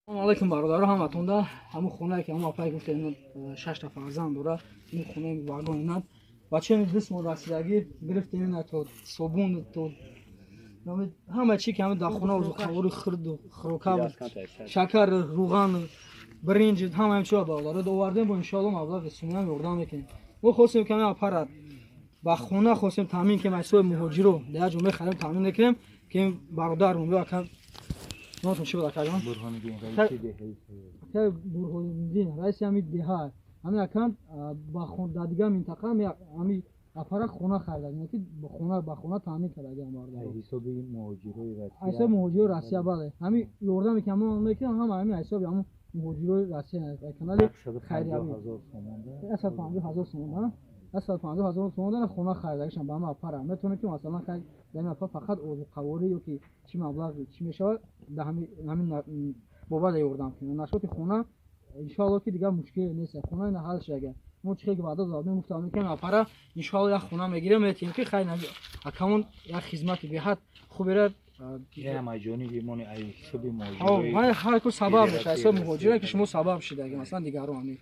Салом алейкум бародаро, ҳаматонда. Ҳамун хонае ки ҳамун апае гуфтем 6 та фарзанд дора, ин хонаи вагон ина. Бачаи дӯст мо расидагӣ гирифтем ина то собун то ҳама чи ки ҳама дар хона озуқаворӣ хурду хӯрока, шакар, рӯған, биринҷ, ҳама ҳам чиро бародаро овардем, бо иншоалло маблағи сумиам ёрдам мекунем. Мо хостем ки ҳамин апара ба хона хостем таъмин кунем, аз ҳисоби муҳоҷиро дар як ҷо мехарем, таъмин мекунем, ки бародармон биё ака. Номатон чӣ буд акаҷон? Бурҳониддин. Бурҳониддин, раиси ҳамин деҳа. Ҳамин ака дар дигар минтақа ҳамин апара хона харида, ки хона ба хона таъмин кардагиам бародаро. Ҳисоби муҳоҷирои Россия. Ҳисоби муҳоҷирои Россия, бале. Ҳамин ёрдаме ки ҳамон мекунам, ҳама ҳамин ҳисоби ҳамон муҳоҷирои Россия, канали хайриявӣ. 150 ҳазор сомон, 150 ҳазор сомон хона харидагишам ба ҳама апара. Метавонем ки масалан хай дар ин апа фақат озуқаворӣ ё ки чӣ маблағ чӣ мешавад, дар ҳамин бобада ёрдам кунем. Нашоти хона иншоалло ки дигар мушкиле нест, хона ина ҳал шуда. Мо чӣ ки ваъда додем, гуфтам ки апара иншоалло як хона мегирем, метиҳем, ки хай акамон як хизмати беҳад хубера. Ҳар ку сабаб мешавад ҳисоби муҳоҷире ки шумо сабаб шидаги, масалан дигарон ҳамин.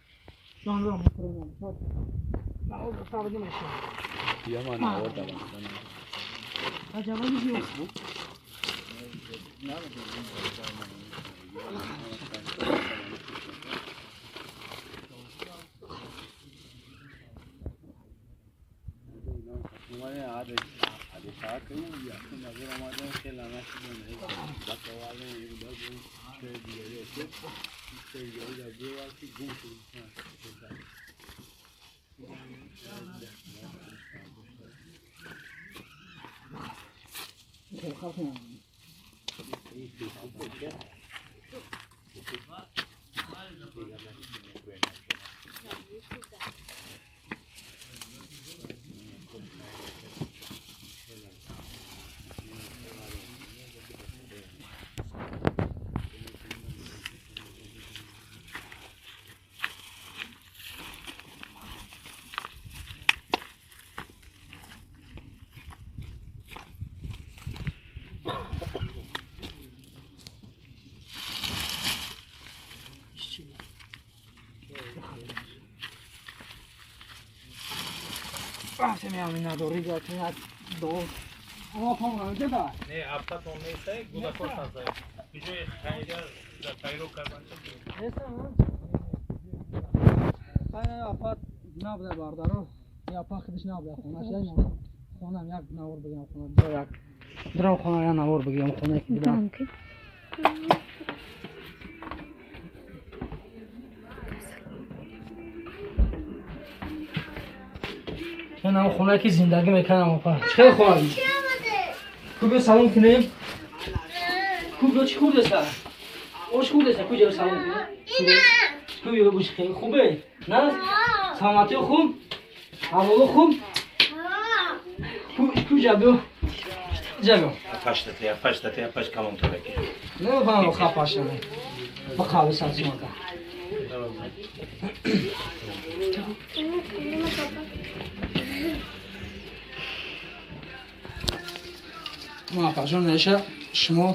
Рафтем ҳамин надорӣ як до. Ама пам деда. Не, апатон нестай, гудакош ҳастай. Куҷои хайра тайёр кардан? Нестам. Хай апат набуда бародаро. Я апа худиш набуда хонаш. Хонам як навор бигирам хона. До як. Драм хона як навор бигирам хона ки дидам. Ин хонае ки зиндагӣ мекардам апа. Чӣ хел хона? Ку биё салом кунем. Ку биё, чӣ хӯрдеса? Ош хӯрдеса? Ку ҷо салом кунем. Ку биё гӯш, хел хубе? На? Саломатиё хуб? Аҳволо хуб? Ку ку ҷа биё. Ҷа биё. Апаштате, апаштате, апаш калон тораки. Намефаҳмам хапаша. Ба қавли сарсумака. Ма апаҷон неша шумо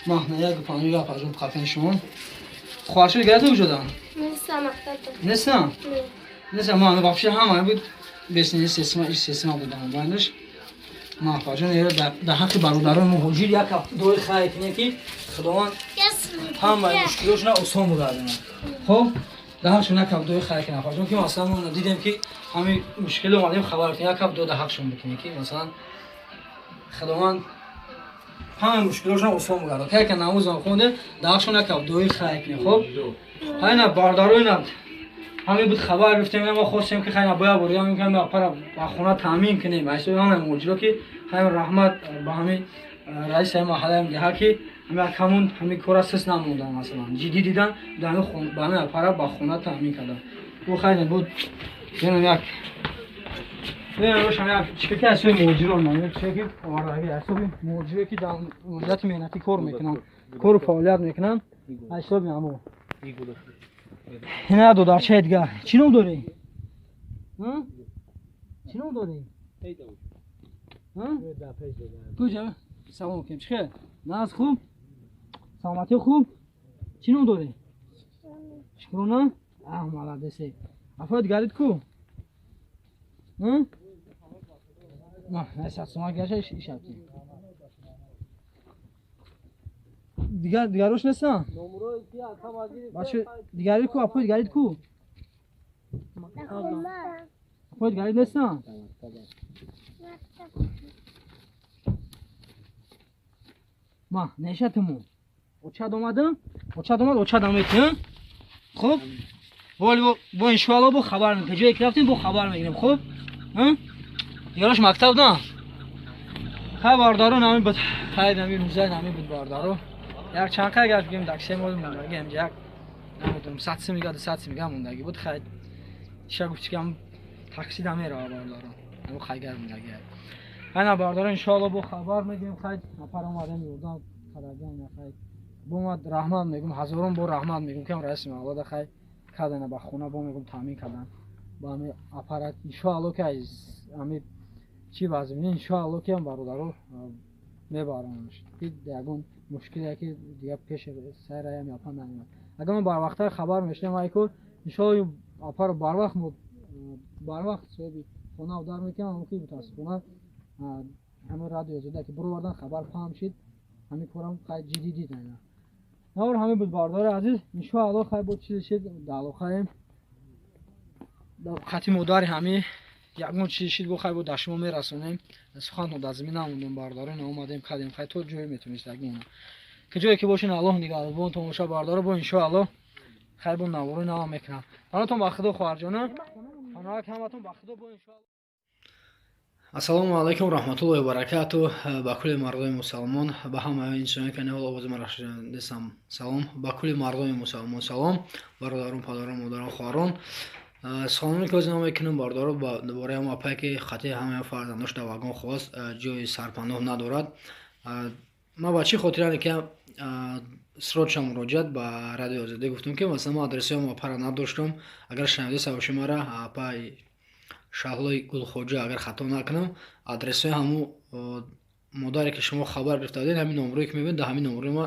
маҳна як панҷоҳ апаҷон қафин шумо. Хоҳаршо гирифта куҷодан? Нестам, мактабда. Нестам? Нестам, ма вообще ҳама буд бесни сесма иш сесма будам байнаш. Ма апаҷон дар ҳаққи бародарони муҳоҷир як дуои хайр кунем, ки Худованд ҳамаи мушкилотшона осон бигардонад. Хоб, дар ҳақшон як дуои хайр кунем апаҷон, ки масалан мо дидем ки ҳамин мушкил омадем, хабар кунем, як дуо дар ҳақшон бикунем, ки масалан Худованд ҳамаи мушкилотшона осон бигардонад. Ка яка намозам хондем, дар ҳақшон як дуои хайр кунем. Хоб, ҳайна бародаро, ина ҳамин буд хабар гирифтем, мо хостем ки хайна бояд бория мекунем, апара ба хона таъмин кунем. Айсои ҳамаи муҳоҷиро ки ҳамин раҳмат ба ҳамин раиси ҳамин маҳаллаам деҳа, ки ҳамин акамон ҳамин кора сис намондан, масалан ҷиддӣ дидан, ба ҳамин апара ба хона таъмин кардан. Бу хайна буд як рошам як чӣ ки ҳисоби муҳоҷирон, чӣ ки овардаги ҳисоби муҳоҷире ки дар муҳоҷирати меҳнатӣ кор мекунанд, кору фаъолият мекунанд, ҳисоби ҳамо. Ина додарчаи дигар. Чӣ ном дорӣ? Чӣ ном дорӣ? Куҷа салом кунем. Чӣ хел? Наз хуб? Саломатӣ хуб? Чӣ ном дорӣ? Шукрона? Аҳ, молодец. Апои дигарит ку? 100 сомон гаша ишабти. Дигар дигарош нестан? Бача дигарит ку? Апои дигарит ку? Апои дигарит нестан? Ма, нешатиму. Очад омадам? Очад омад, очад омед, хуб? Бо иншоалло бо хабар мекунем. Ҷое ки рафтем бо хабар мегирем, хуб? Дигарош мактаб на? Хай бародарон, ҳамин буд. Хай ҳамин рӯза ҳамин буд бародаро. Як чанд қай гашт бигем даксе мо мондаги ҳамҷа як намедонам 100 сум мега 200 сум мега мондаги буд. Хай иша гуфт ки ҳам такси да мерава бародарон. Ҳамин хайгар мондаги. Ана бародарон иншоалло бо хабар мегирем. Хай нафар омадем ёрдам кардаган хай. Бо ма раҳмат мегум, ҳазорон бор раҳмат мегум ки ҳам раиси маҳалла хай кардана ба хона бо мегум таъмин кардан. Ба ҳамин аппарат иншоалло ки аз ҳамин чӣ вазмини иншоалло ки ҳам бародаро мебаронаш. Ки ягон мушкиле ки дигар пеш сайраям япа наомад. Агар мо барвақттар хабар мешудем айко иншоалло апаро барвақт мо барвақт соҳиби хона удар мекунам, ки мутаассифона ҳамин радио зода ки бировардан хабар паҳм шид, ҳамин корам хай ҷиддӣ дид. Навор ҳамин буд бардори азиз. Иншоалло хай бо чизе шид даълоқаем хати модари ҳамин ягон чизе шид бо хай бо дар шумо мерасонем. Суханро дар замин намондем бардорон, омадем кардем хай то ҷое метавонист ягона. Ки ҷое ки бошен Аллоҳ нигаҳбонтон боша бардоро, бо иншоалло хай бо навори нава мекунам. Паноҳтон ба Худо хоҳарҷона, паноҳак ҳаматон ба Худо бо иншоалло. Ассалому алайкум раҳматуллоҳи ва баракатуҳ. Ба кулли мардоми мусалмон, ба ҳамаи инсоне ки ҳол овози маро шунидасам салом, ба кулли мардоми мусалмон салом, бародарон, падарон, модарон, хоҳарон. Суханоне ки ҳозир мекунам бародаро бораи ҳамон апае ки хати ҳамаи фарзандош дар вагон хост, ҷои сарпаноҳ надорад. Ман ба чӣ хотиране ки срочно муроҷиат ба радиои Озодӣ гуфтам ки масалан ман адресҳои ҳамон апаро надоштам. Агар шунавида бошед мара апаи Шаҳлои Гулхоҷа, агар хато накунам, адресҳои ҳамун модаре ки шумо хабар гирифта будед, ҳамин номрое ки мебинед, дар ҳамин номрои ма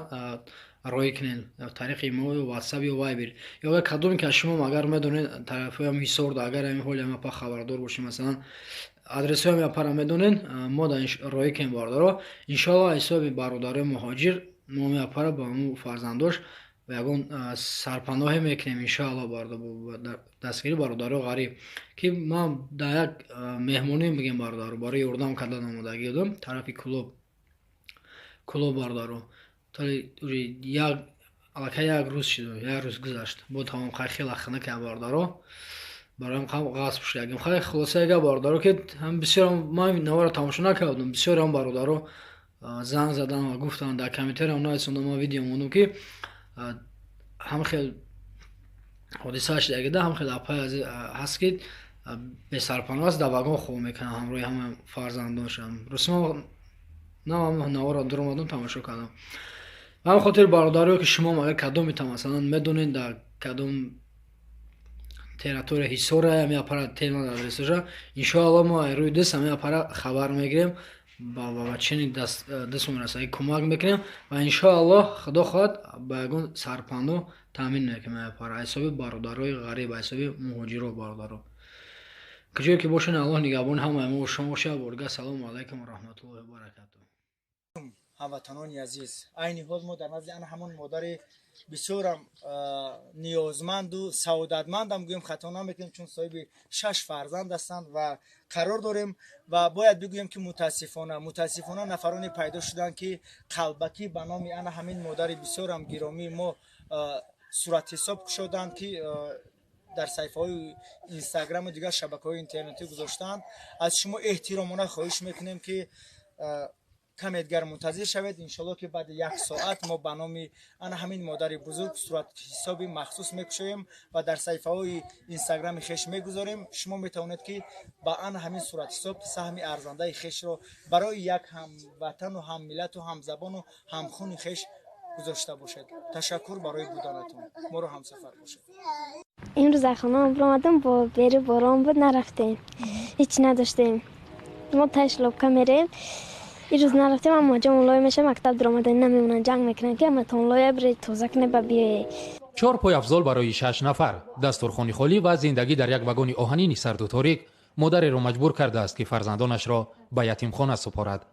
роӣ кунед тариқи имо ё ватсап ё вайбер. Ё агар кадоме ки аз шумо агар медонед тарафҳои ҳам Ҳисорда, агар ҳамин ҳоли ҳам апа хабардор бошед, масалан адресҳои ҳамин апаро медонед, мо дар роӣ кунем бародаро. Иншоалло аз ҳисоби бародарои муҳоҷир мо ҳамин апаро ба ҳамун фарзандош ба ягон сарпаноҳе мекунем иншоалло, дастгири бародарои ғариб ки ман дар як меҳмонӣ бигем бародаро барои ёрдам кардан омодагӣ будам тарафи Кулоб бародаро. Як аллакай як рӯз шуд, як рӯз гузашт, бо тамом хай хеле хунук бародаро, бароям ғасб шуд. Хай хулоса гап бародаро ки бисёр ман навора тамошо накардам, бисёр ҳам бародаро занг задан ва гуфтанд дар комментариям нависондам, ман видео мондам ки ҳам хел ҳодиса шудагида, ҳам хел апай ҳаст ки бесарпаноҳ аст, дар вагон хоб мекунад ҳамроҳи ҳама фарзандонашам. Рости ман на наворо дуромадам тамошо кардам. Ба ҳамин хотир бародарое ки шумо агар кадомета масалан медонед дар кадом территория Ҳисора ҳамин апара тема адресаша, иншоалло мо рӯи даст ҳамин апара хабар мегирем, ба чини дастмон расаги кӯмак мекунем ва иншоаллоҳ худо хоҳад ба ягон сарпаноҳ таъмин мекунем апара ҳисоби бародарои ғариб, ҳисоби муҳоҷиро бародаро. Куҷое ки бошед Аллоҳ нигаҳбони ҳамаи мо шумо бошад. Борга ассалому алайкум ва раҳматуллоҳи ва баракатуҳ. Ҳамватанони азиз, айни ҳол мо дар назди ана ҳамон модари бисёрам ниёзманду саодатмандам гӯем хато намекунем, чун соҳиби 6 фарзанд ҳастанд ва қарор дорем ва бояд бигӯем ки мутаассифона нафароне пайдо шуданд ки қалбакӣ ба номи ана ҳамин модари бисёрам гиромии мо суратҳисоб кушоданд ки дар саҳифаҳои инстаграму дигар шабакаҳои интернетӣ гузоштаанд. Аз шумо эҳтиромона хоҳиш мекунем ки каме дигар мунтазир шавед. Иншоалло ки баъди як соат мо ба номи ана ҳамин модари бузург суратҳисоби махсус мекушоем ва дар саҳифаҳои инстаграми хеш мегузорем. Шумо метавонед ки ба ана ҳамин суратҳисоб саҳми арзандаи хешро барои як ҳамватану ҳаммиллату ҳамзабону ҳамхуни хеш гузошта бошед. Ташаккур барои буданатон, моро ҳамсафар бошед. Имрӯз аз хонаам баромадам, бо бери борон буд, нарафтем, ҳеҷ надоштем. Мо таи шлопка мерем. Ирӯз нарафтем, аммо ҷон лой меша, мактаб даромада намемонанд, ҷанг мекунанд, ки аматон лоя биред тоза кунед ба биёед. 4 пойафзол барои 6 нафар, дастурхони холӣ ва зиндагӣ дар як вагони оҳанини сарду торик модареро маҷбур кардааст, ки фарзандонашро ба ятимхона супорад.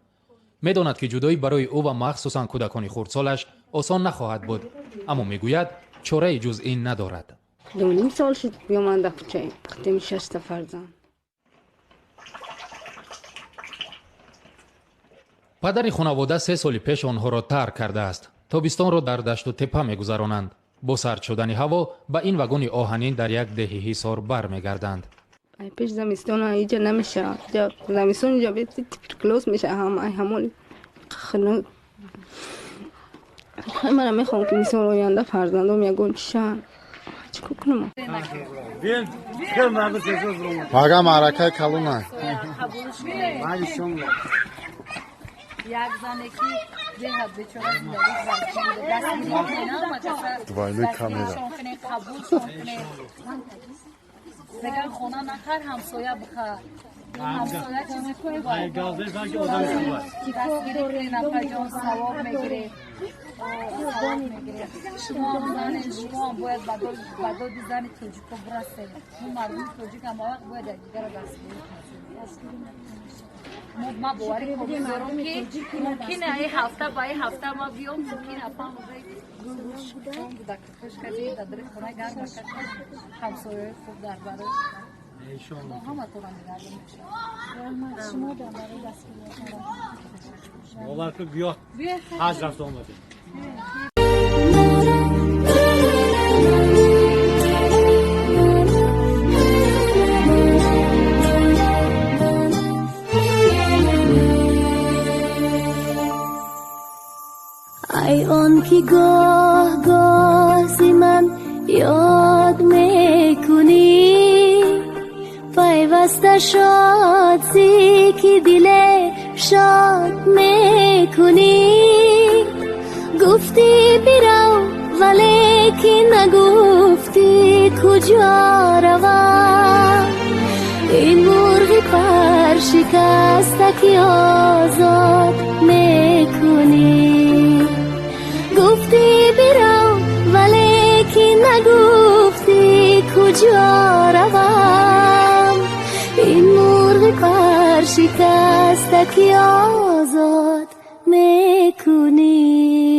Медонад, ки ҷудоӣ барои ӯ ва махсусан кӯдакони хурдсолаш осон нахоҳад буд, аммо мегӯяд, чораи ҷуз ин надорад. 2.5 сол шуд биёман дар кӯчаем, қадими шашта фарзанд. Падари хонавода 3 соли пеш онҳоро тарк кардааст. Тобистонро дар дашту теппа мегузаронанд. Бо сард шудани ҳаво ба ин вагони оҳанин дар як деҳи ҳисор бармегарданд. Ай пеш замистон иҷа намешавад. Замистон иҷа туберкулоз мешавад, ҳама ай ҳамон хунук. Мана мехоҳам, ки мисол оянда фарзандом ягон чӣ шаванд. Чӣ кор кунам? Пага маъракаи калона. Як зане ки беҳад бечора зиндагӣ дастгирӣ Двойной камера. Қабулшон кунед. Меган хона нахар, ҳамсоя бихар. Ҳамсоя чизи хуб дастгирӣ кунед, апаҷон, савоб мегиред. Савоб мегиред. Шумо ҳам занед, шумо ҳам бояд ба доди зани тоҷико бирасед. Мо мардуми тоҷик ҳама вақт бояд якдигарро дастгирӣ кунем. Ма боварӣ комил дорам, ки мумкин ин ҳафта ба ин ҳафта ма биём, мумкин апам гӯшкадӣ дар хона гарм ҳамсояи хуб дар барои мо ҳаматонро нигаҳдор Бовар кун, биё, ҳаҷ рафта омадем. Ай он ки гоҳ гоҳ зи ман ёд мекунӣ, пайваста шод зи ки диле шод мекунӣ. Гуфтӣ бирав, валекин нагуфтӣ куҷо равам. Ин мурғи паршикаста ки озод мекунӣ. Гуфтӣ бирав, валекин нагуфтӣ куҷо равам. Ин мурғи паршикаста ки озод мекунӣ.